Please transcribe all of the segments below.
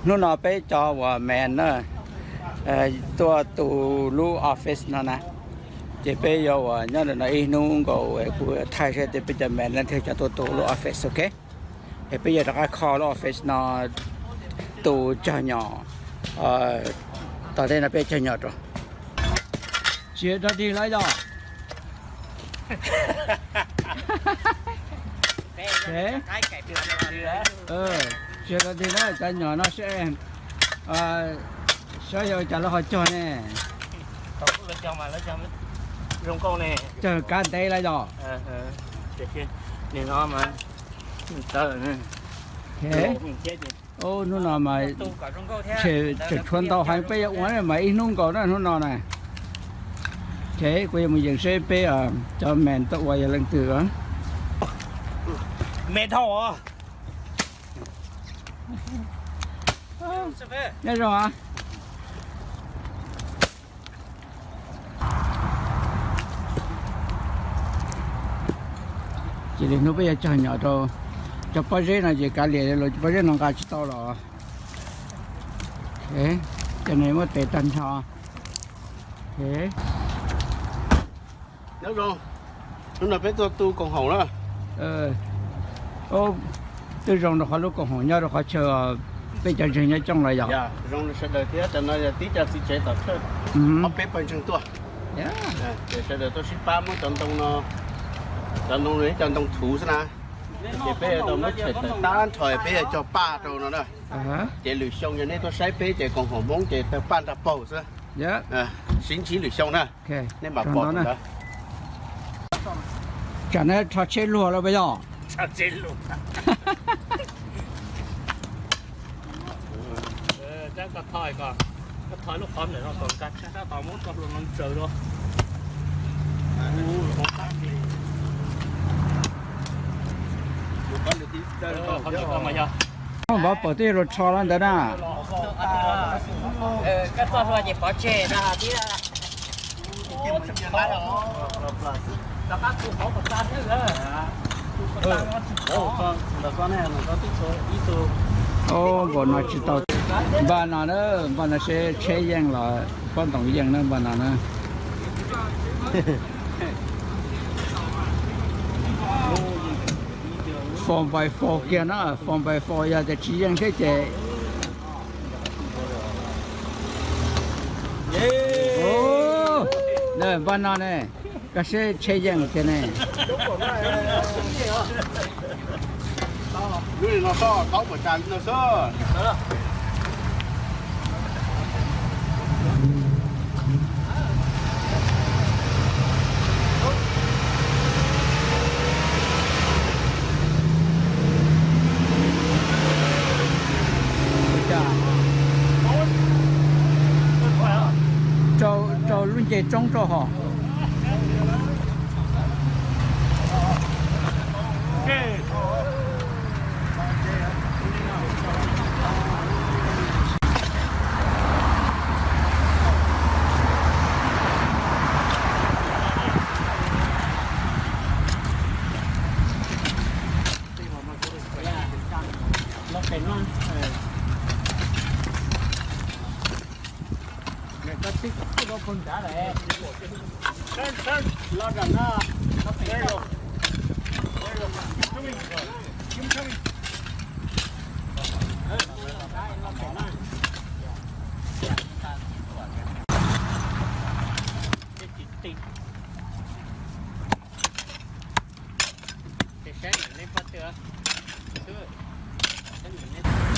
Hnub no peb cov uas man na tuaj tu lub office no na, ces peb yuav uas nyob ntawm no ib hnub nkaus, kuv thaij saib tias peb cov man leej twg cov tuaj tu lub office, ok. Es peb yuav rov qab kho lub office no tu cog nyom, tom tej no peb cog nyom rau. Tsis dog dig lawm yog? Tsis dog dig na, cov nyom no seb, saib yog ua cas lawv ho cog ne. Cog kav ntev lawm yog? Hnub no mas tseem tshuav ntau heev, peb yuav ua mas ib hnub nkaus na, hnub no na. Ces kuv yuav mus yees seb peb cov man tuaj ua yog leej twg. Me dhau. Nyob zoo. Cia li hnub peb yuav cog nyom rau cov pob zeb no ces kav liam los cov pob zeb no nqa tsis tau los. Cov no muab tes tag nrho. Nyob zoo, hnub no peb tuaj tu koom haum na. Twb zoo rau qhov lub koom haum nyob rau qhov chaw peb cov ntseeg nyob coob los yog. Zoo sawv daws thiab, cov no yog tib co txiv tsev tom thawj, ob peb pawg ntseeg tuaj. Ces sawv daws tuaj sib pab muab cov ntoo no, cov ntoo no ib co ntoo thuv xwb na. Ces peb tau muab tshem tawm tag nrho peb yuav cog paj rau no na. Ces lwm xyoo yog nej tuaj saib peb ces koom haum Hmoob ces tawg paj nrog paug xwb. Sib ntsib lwm xyoo na. Nej mam pom ntawd. Tsam no rho tsheb luag lawm puas yog? Npov pom twb yog luag rho los ntawd na. Npaum no tsis tau. Npaj no na, npaj no seb tsheb yeej los pob ntoos yeej na, npaj no na. Four by four kiag na, four by four yog tias tsis yeej thiab ces. Npaj no ne, koj seb tsheb yeej tiag ne. Rau lub nce roob rau hos.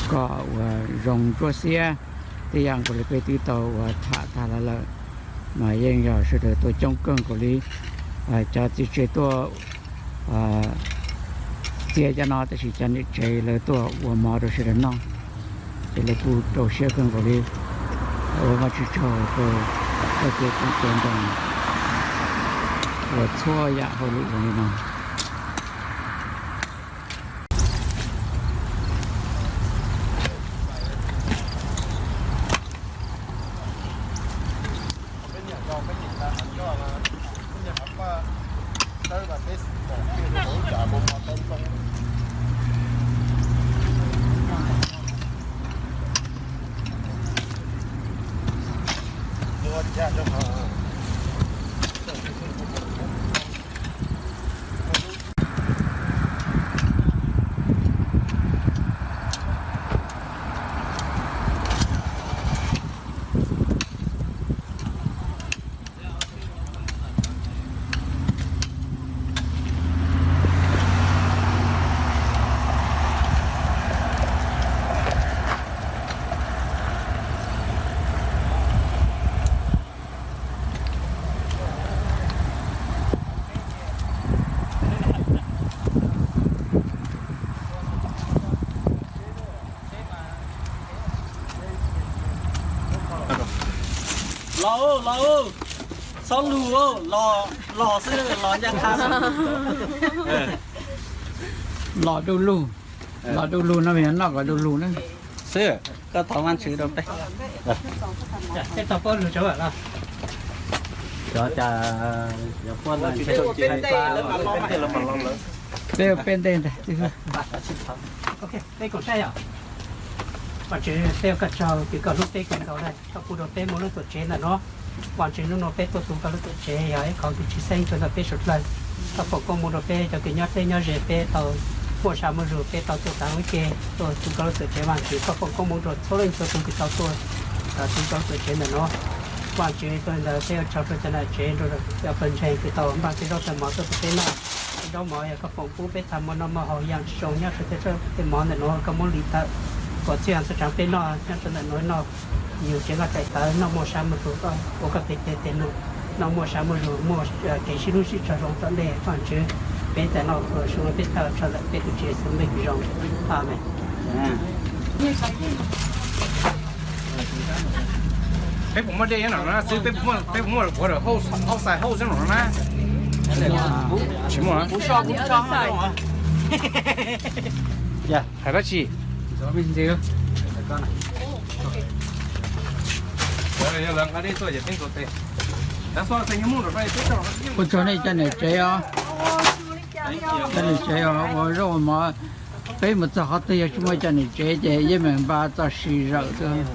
Koj uas zoo ntsuab xiab, tej yam nkaus li peb twb tau uas tham tag los lawm, mas yeej yog sawv daws tuaj coob kawg nkaus li. Cov txiv tsev tuaj txiav cov no, tab sis cov niam tsev lawv tuaj ua mov rau sawv daws noj, ces lawv kuj rau siab kawg nkaus li. Ua Vajtswv tsaug rau txoj kev koom tes nroos uas txhua yam hauj lwm zoo li no. Los, los, txhob lug, los, los xwb, los ncaj qha. Los du lug, los du lug no, yog noj kom du lug na. Xwb, koj thov Vajtswv rau peb. Peb tau pab lug tso los. Cov cas yog puab ntag, peb ua peb ntej ntag. Peb koom saib yom. Vajtswv, peb ua koj tsaug vim koj hlub peb kawg nkaus na, koj pub rau peb muaj lub tuam tsev ntawm no. Vajtswv, hnub no peb tuaj tu koj lub tuam tsev yog ib qho kws tsis xeeb rau ntawm peb suav dlawg. Koj foom koob hmoov rau peb cov kws nyob teb nyob ze, peb tau muaj zag muaj zug, peb tau tuaj tav lub caij tuaj tu koj lub tuam tsev. Vajtswv, koj foom koob hmoov rau txhua leej txhua tug kws tau tuaj tu koj lub tuam tsev ntawm no. Vajtswv, tuaj ntawd peb ua tsaug rau cov nam tsev, rau cov pawg ntseeg kws tau npaj tej zaub tej mov tuaj rau peb noj. Tej zaub mov yog koj foom pub peb txhaj muaj noj muaj haus, yam tsis zoo nyob rau tej zaub tej mov ntawm no koj muab li tawm kom txhiaj txhua tsav peb noj nyob rau ntawm no noj. Yus tsev nkoj tsaim tawv noj muaj sab muaj zug, ua koj pem teg tes num, noj muaj sab muaj zug, muaj kev sib hlub sib tsaug zoo tom ntej. Vajtswv, peb txais no ua su peb thaj tso ntawm peb tus Tswv Yexus lub npe kws zoo. Amees. Peb puas muaj dej nyob no na xwb, peb puas muaj, peb puas muaj water hose, outside hose nyob no na? Tsis muaj. Hais dab tsi? Ua tsaug nej cov niam tsev os. Cov niam tsev os, ua zaub ua mov. Peb mus txog qhov twg yog tsis muaj cov niam tsev ces yeej meem npaj txoj sia zawm xwb.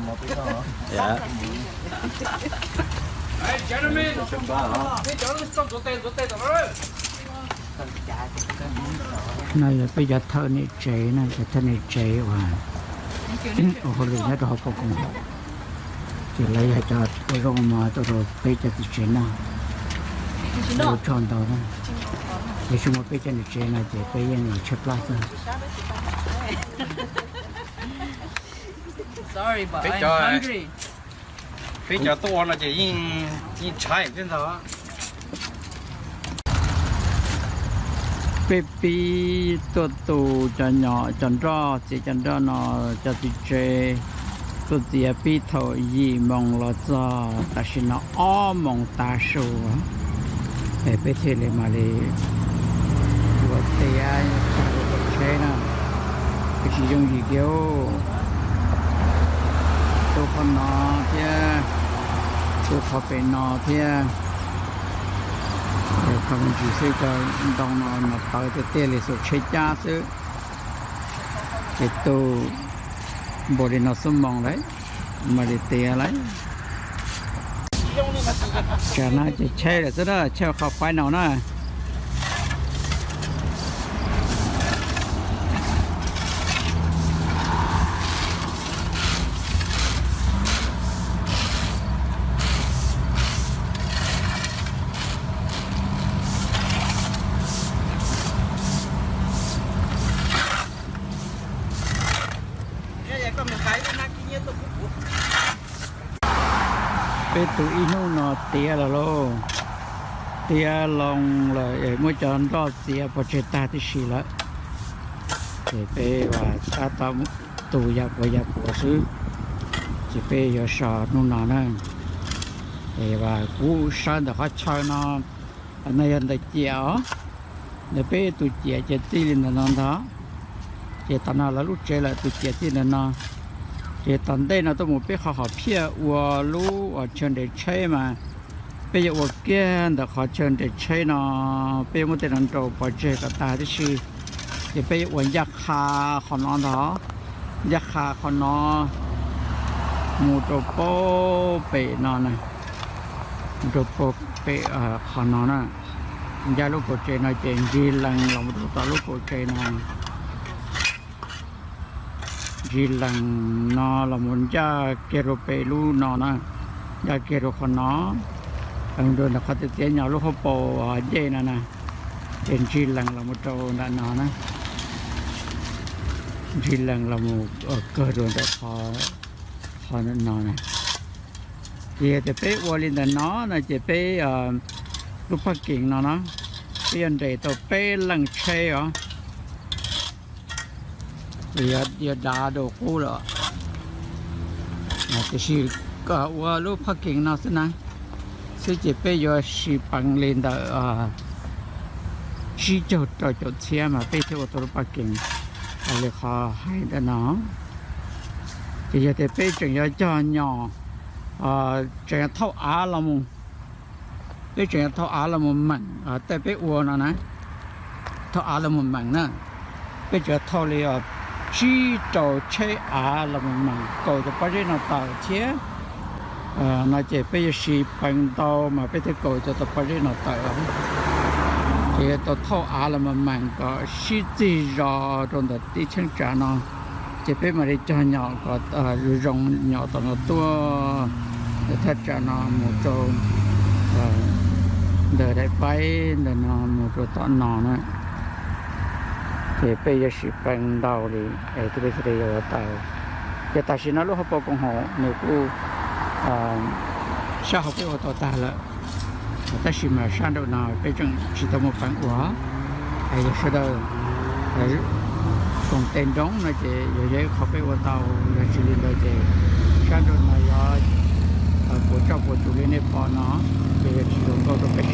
No yog peb cov thawj niam tsev na, cov thawj niam tsev uas ua hauj lwm nyob rau hauv pab koom. Ces lawv yog cov ua zaub ua mov tuaj rau peb cov txiv tsev noj. Ua tsaug ntau na. Yog tsis muaj peb cov niam tsev no ces peb yeej los tshaib plab xwb. Peb cov tuaj ua no ces yeej tshaib thiab ntag. Peb pib tuaj tu cov nroj, txiav cov nroj no, cov txiv tsev tuaj txiav pib thaum yim moos los txog tam sim no ob moos tav su, es peb thiaj li mam li ua tiav tsheb na. Peb tsis yooj yim kiag, tu qhov no thiab tu qhov pem no thiab. Qhov me ntsis xwb cov ntoo no mas tawv tiag tiag li, xuas tsheb cab xwb. Ces tu npaum li no xuab moos lawm, mam li tiav lawm. Tsam no ces cheb lawm xwb na, cheb qhov faib no na. Peb tu ib hnub no tiav lawm lauj, tiav loo lawm, muab cov nroj txiav pov tseg tag tib si lawm. Ces peb tab tom tu yam puav yam puav xwb, ces peb yuav so hnub no na. Es kuv sawv ntawm qhov chaw no, no yog ntawm ciam os, ntawm peb tus ciam ces txij li ntawm no ntag. Ces tom no lawv lub tsev lawm, tus ciam txij ntawm no. Ces tom ntej no tuaj mus peb qhov hom phiaj ua lub uas chaw nres tsheb mas peb yuav ua kiag ntawm qhov chaw nres tsheb no, peb yuav muab tej no nraus pov tseg kom tag tib si. Ces peb yuav ua ncaj qha qhov no ntag, ncaj qha qhov no mus rau pab pem no na. mus rau puag pem qhov no na. Ncaj lub kaum tsev no ces ntsig lees los mus rau tom lub kaum tsev no. Ntsig lees no los mus ncaj kiag rau pem lub no na, ncaj kiag rau qhov no, mus rau ntawm qhov tiaj tiaj nyob lub hauv paus ncej no na, ces ntsig lees los mus rau ntawm no na. Ntsig lees los mus kawg rau ntawm qhov no na. Ces yog tias peb ua li ntawm no no ces peb lub parking no na, peb yuav nres tau peb leej tsheb os. Ces yuav dav rau qub lawm. Tiam sis kom ua lub parking no xwb na, xwb ces peb yuav siv peev li ntawm tsib caug rau caum txhiab mas peb thiaj ua tau lub parking li qhov hais ntawm no. Ces yog tias peb tseem yuav cog nyom, tseem yuav thauj av los mus, peb tseem yuav thauj av los mus meem tej peb ua no na, thauj av los mus meem na, peb tseem yuav thauj li tsib rau tsheb av los mus meem kaum cov pob zeb no tawm thiab no ces peb yuav siv peev ntau mas peb thiaj kaum cov pob zeb no tawm. Ces yuav tau thauj av los mus meem kom sib txig zos rau ntawm teb cheeb tsam no, ces peb mam li cog nyom kom zoo nyom tom no tuaj thaj tsam no mus rau ntawm daim paib ntawm no mus rau tom no na. Ces peb yuav siv peev ntau li es peb thiaj li yuav tau. Ces tam sim no lub hauv paus koom haum nws kuj sab hauv peb ua tau tag lawm, tab sis mas sab nraum no peb tseem tsis tau muaj peev ua. Yog sawv daws koom tes nroo no ces yog yog ib qho peb ua tau, yog tsis li ntawd ces sab nraum no yuav puas tsuaj puas tus li nej pom no, ces yog tsis zoo nkauj rau peb